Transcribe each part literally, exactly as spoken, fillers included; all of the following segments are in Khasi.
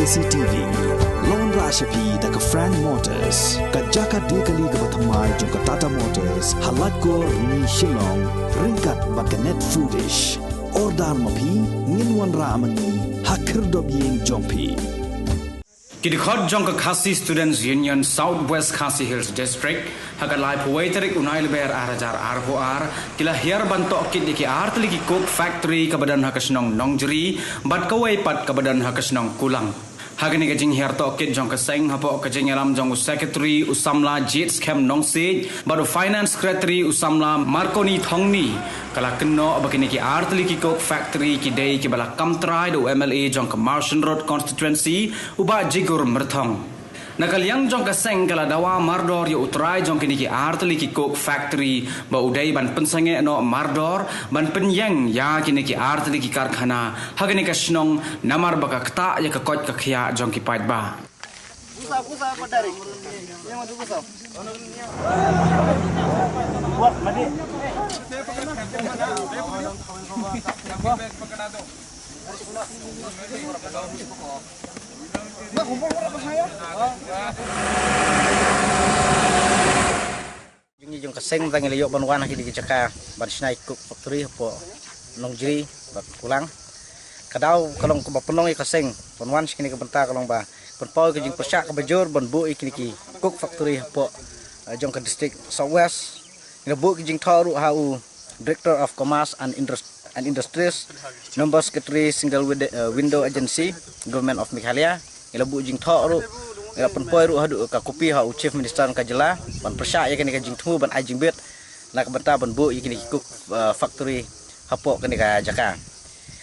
C T V. Long ra sha phi da ka Frank Motors, ka jaka de kali kaba thymmai jong ka Tata Motors, ha Laitkor ni Shillong, ryngkat bad ka Net Foodish. Order ma phi, ngin wanrah ma ngi ha khyrdop ïing jong phi. Ki dkhot jong ka Khasi Students Union South West Khasi Hills District, ha ka laiphew wei tarik u Naiïiber ar hajar arphew ar, ki la hiar ban tohkit ïa ki artylli ki Coke Factory kaba don ha ka shnong Nongjri, bad kawei pat kaba don ha ka shnong Kulang. Ha kane ka jinghiar tohkit jong ka seng, hapoh ka jingïalam jong u Secretary u samla Jitskhem Nongsiej bad u Finance Secretary u samla Marconi Thongni, ka la kynnoh ba kine ki artylli ki Coke Factory ki dei kiba la kam trai da u M L A jong ka Mawshynrut Constituency, u Bah Jigur Myrthong. Na ka liang jong ka seng, ka la dawa mardor ïa u trai jong kine ki artylli ki Coke Factory ba u dei ban pynsangeh noh mardor ban pynïeng ïa kine ki artylli ki karkhana ha kane ka shnong, namar ba ka ktah ïa ka koit ka khiah jong ki paidbah. Jong ngi jong ka seng, tang ngi la ïoh ban wan ha kine ki jaka ban shna ïa ki Coke Factory hapoh Nongjri bad Kulang. Ka daw ka long kaba pynlong ïa ka seng ban wan sha kine ki bynta ka long ba pynpaw ïa ka jingpyrshah kaba jur ban buh ïa kine ki Coke Factory hapoh, eh, jong ka district South West. Ngi la buh ïa ka jingthoh ruh ha u Director of Commerce and Indus-, and Industries, Member Secretary Single Wid-, eh, Window Agency, Government of Meghalaya. Ngi la buh jingthoh ruh, ngi la pynpoi ruh haduh ka kopi ha u Chief Minister ka jylla ban pyrshah ïa kane ka jingthmu ban ai jingbit na ka bynta ban buh ïa kine ki Coke, eh, Factory hapoh kane ka jaka.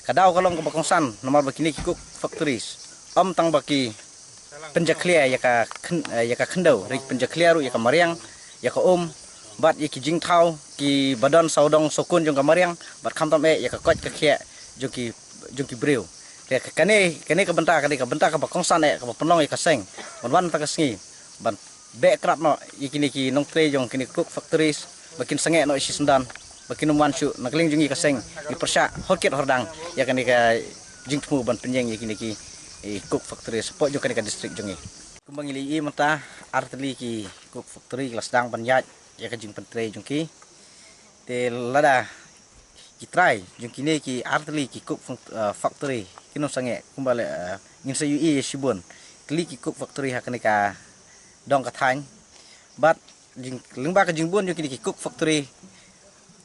Ka daw ka long kaba kongsan namar ba kine ki Coke Factories ym tang ba ki pynjakhlia ïa ka khyn-, eh, ïa ka khyndew, hynrei pynjakhlia ruh ïa ka mariang, ïa ka um, bad ïa ki jingthaw kiba don sawdong sawkun jong ka mariang, bad khamtam eh ïa ka koit ka khiah jong ki, jong ki briew. Te ka, kane, kane ka bynta, kane ka bynta kaba kongsan eh kaba pynlong ïa ka seng ban wan tang ka sngi ban beh krap noh ïa kine ki nongtrei jong kine Coke Factories ba kin sangeh noh shisyndon, ba kin ym wan shuh. Na ka liang jong ngi ka seng, ngi pyrshah horkit hordang ïa kane ka jingthmu ban pynïeng ïa kine ki, eh, Coke Factories hapoh jong kane ka district jong ngi. Kumba ngi la ïohi mynta, artylli ki Coke Factory ki la sdang ban ïaid ïa ka jingpyntrei jong ki. Te lada ki trai jong kine ki artylli ki Coke fac-, eh, Factory kin ym sangeh, kumba la, eh, ngin sa ïohi ïa shibun tylli ki Coke Factory ha kane ka dong ka thaiñ. Bad jing, lyngba ka jingbun jong kine ki Coke Factory,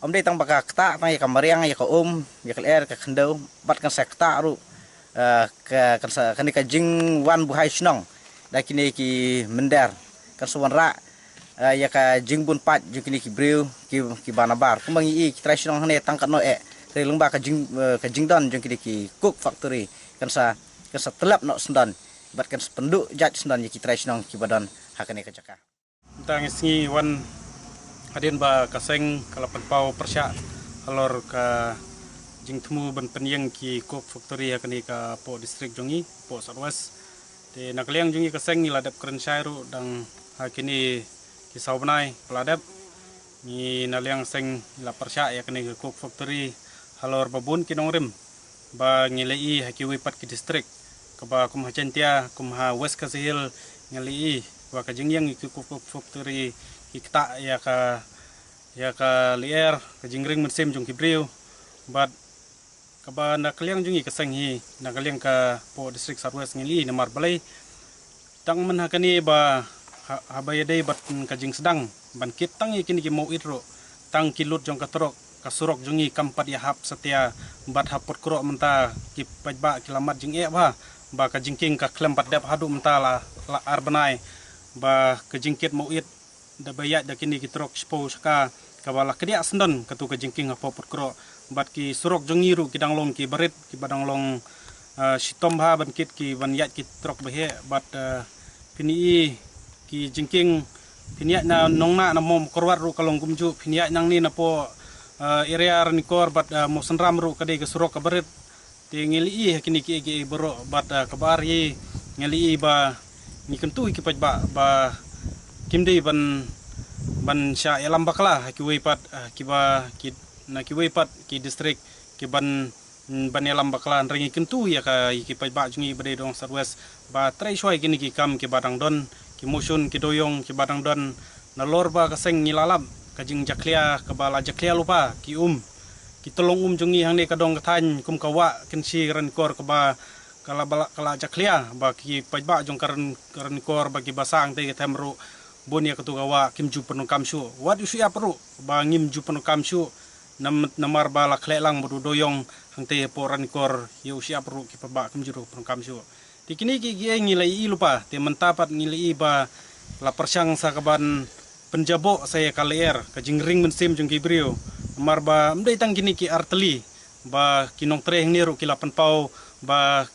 ym dei tang ba ka ktah tang ïa ka mariang, ïa ka um, ïa ka lyer, ka khyndew, bad kan sa ktah ruh, eh, ka, kan sa, kane ka jingwan buhai shnong da kine ki mynder, kan sa wanrah, eh, ïa ka jingbun paid jong kine ki briew ki, kiba nabar. Kumba ngi i, ki trai shnong hangne tang katno eh, hynrei lyngba ka jing, eh, ka jingdon jong kine ki Coke Factory kan sa, kan sa tyllep noh syndon bad kan sa pynduh jait syndon ïa ki trai shnong kiba don ha kane ka jaka. Mynta ngi sngi wan hadien ba ka seng ka la pynpaw pyrshah halor ka jingthmu ban pynïeng ki Coke Factory ha kane ka poh district jong ngi, poh South West. Te na ka liang jong ngi ka seng ngi la dep kren shai ruh dang ha kine ki saw bnai ba la dep. Ngi na liang seng ngi la pyrshah ïa kane ka Coke Factory halor ba bun ki nongrim ba ngi la i ha kiwei pat ki district, kaba kum ha Jaintia, kum ha West Khasi Hills, ngi la i ba ka jingïeng ïa ki Coke Factory ki ktah ïa ka, ïa ka lyer, ka jingring mynsiem jong ki briew. Bad kaba na ka liang jong ngi ka seng hi, na ka liang ka poh district South West ngi la i namar balei. Tang mynha kane ba ha, haba ïadei bad ka jingsdang ban kit tang ïa kine ki mawit ruh, tang ki lut jong ka trok, ka surok jong ngi kam pat ïa hap satia. Bad ha Phutkroh mynta ki paidbah ki la mad jingeh bha ba ka jingkieng ka khlem pat dep haduh mynta la, la ar bnai ba ka jingkit mawit da ba ïaid da kine ki trok shiphew shaka, kaba la kdiah syndon katu ka jingkieng hapoh Phutkroh. Bad ki surok jong ngi ruh ki dang long kiba rit, kiba dang long, ah, shitom bha ban kit ki ban ïaid ki trok ba heh. Bad, ah, phin i ki jingkieng, phin ïaid na Nongnah, na Mawkyrwat ruh ka long kumjuh, phin ïaid nangne na poh, ah, area Ranikor bad, ah, Mawsynram ruh ka dei ka surok kaba rit. Te ngi la i ha kine kiei kiei baroh bad, ah, kaba ar hi ngi la i ba ngi kyntu ïa ki paidbah ba kim dei ban, ban shah ïalam bakla ha kiwei pat, ah, kiba ki, na kiwei pat ki district ki ban ban ïalam bakla, hynrei ngi kyntu ïa ka, ïa ki paidbah jong ngi ba dei dong South West ba trei shuwa ïa kine ki kam kiba dang don, ki motion, ki dewïong kiba dang don. Nalor ba ka seng ngi la lap ka jingjakhlia kaba la jakhlia lypa ki um, ki tyllong um jong ngi hangne ka dong ka thaiñ, kum ka wah Kynshi Ranikor kaba ka la, ba la, ka la jakhlia, ba ki paidbah jong ka Ran-, ka Ranikor ba kiba sah hangtei ka them ruh, bun ïa katu ka wah kim ju pyndonkam shuh. Wat u shyiap ruh ba ngim ju pyndonkam shuh, nam-, namar ba la khleh lang bad u dewïong hangtei hapoh Ranikor, ïa u shyiap ruh ki paidbah kim ju pyndonkam shuh. Te kine ki, ki ngi la ïohi lypa, te mynta pat ngi la ïohi ba la pyrshang sa kaban pynjaboh sa ïa ka lyer, ka jingring mynsiem jong ki briew. Namar ba ym dei tang kine ki artylli, ba ki nongtrei hangne ruh ki la pynpaw, ba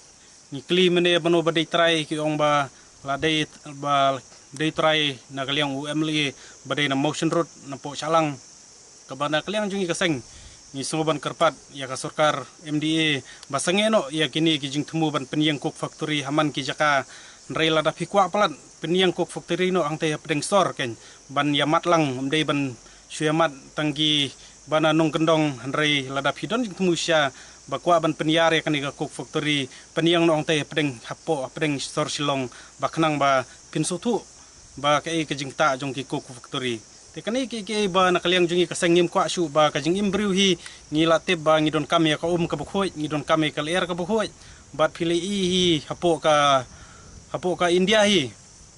ngi kylli mynne mano ba dei trai, ki ong ba la dei, ba dei trai na ka liang u M L A ba dei na Mawshynrut napoh Shillong. Kaba na ka liang jong ngi ka seng ngi sngew ban kyrpad ïa ka sorkar M D A ba sangeh noh ïa kine ki jingthmu ban pynïeng coke factory ha man ki jaka. Hynrei lada phi kwah palat pynïeng coke factory noh hangtei hapdeng sor, keiñ ban ïa mad lang, ym dei ban shu ïa mad tang kiba na nongkyndong. Hynrei lada phi don jingthmu shisha ba kwah ban pynïar ïa kane ka coke factory, pynïeng noh hangtei hapdeng, hapoh hapdeng sor Shillong, ba khnang ba phin sngewthuh ba kaei ka jingktah jong ki coke factory. Te kane ki, ki ba na ka liang jong ngi ka seng ngim kwah shuh ba ka jingim briew hi, ngi la tip ba ngi donkam ïa ka um kaba khuid, ngi donkam ïa ka lyer kaba khuid. Bad phi la ïohi hi hapoh ka, hapoh ka India hi,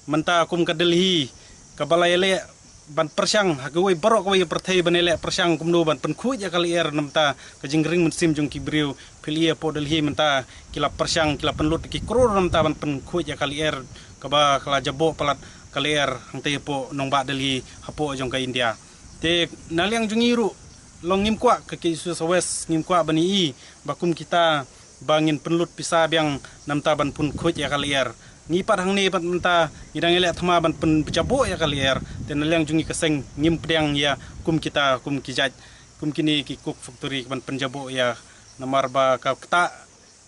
mynta kum ka Delhi kaba la ïaleh ban pyrshang, ha kawei baroh kawei ka pyrthei ban ïaleh pyrshang kumno ban pynkhuid ïa ka lyer. Namar ka jingring mynsiem jong ki briew, phi la ïohi hapoh Delhi mynta ki la pyrshang, ki la pynlut ki klur namar ban pynkhuid ïa ka lyer, kaba ka la jaboh palat ka lyer hangtei hapoh nongbah Delhi, hapoh jong ka India. Te na liang jong ngi ruh, long ngim kwah, ka K S U South West ngim kwah ban ïohi ba kum kita ba ngin pynlut pisa biang namar ban pynkhuid ïa ka lyer. Ngi pat hangne pat mynta ngi dang ïaleh thma ban pynjaboh ïa ka lyer. Te na liang jong ngi ka seng ngim pdiang ïa kum kita, kum ki jait, kum kine ki coke factory ban pynjaboh ïa, namar ba ka ktah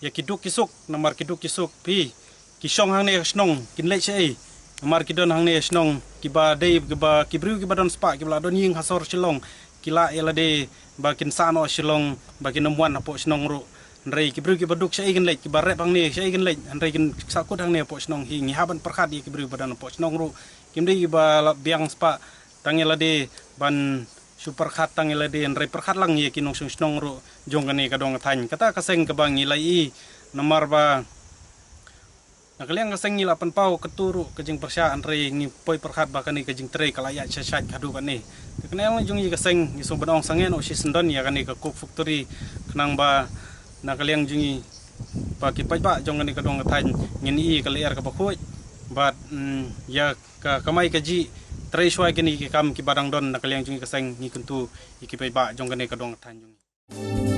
ïa ki duk ki suk, namar ki duk ki suk phi, ki shong hangne ha shnong kin leit shaei? Namar ki don hangne ha shnong kiba dei, kiba, ki briew kiba don spah, kiba la don ïing ha sor Shillong, ki lah ïa lade ba kin sah noh Shillong, ba kin ym wan hapoh shnong ruh. Hynrei ki briew kiba duk shaei kin leit, kiba rep hangne shaei kin leit, hynrei kin sahkut hangne hapoh shnong hi. Ngi hap ban pyrkhat ïa ki briew ba don hapoh shnong ruh, kim dei kiba la biang spah tang ïa lade ban shu pyrkhat tang ïa lade, hynrei pyrkhat lang ïa ki nongshong shnong ruh jong kane ka dong ka thaiñ. Kata ka seng kaba ngi la ïohi, namar ba na ka liang ka seng ngi la pynpaw katto ruh ka jingpyrshah, hynrei ngi poi pyrkhat ba kane ka jingtrei ka la ïaid shait shait haduh kane. Te kane jong ngi ka seng ngi sngew ban ong sangeh noh shisyndon ïa kane ka coke factory, khnang ba na ka liang jong ngi, ba ki paidbah jong kane ka dong ka thaiñ ngin ïohi ka lyer kaba khuid, bad, mm, ïa ka kamai kajih, trei shuwa kine ki kam kiba dang don. Na ka liang jong ngi ka seng ngi kyntu ïa ki paidbah jong kane ka dong ka thaiñ jong ngi.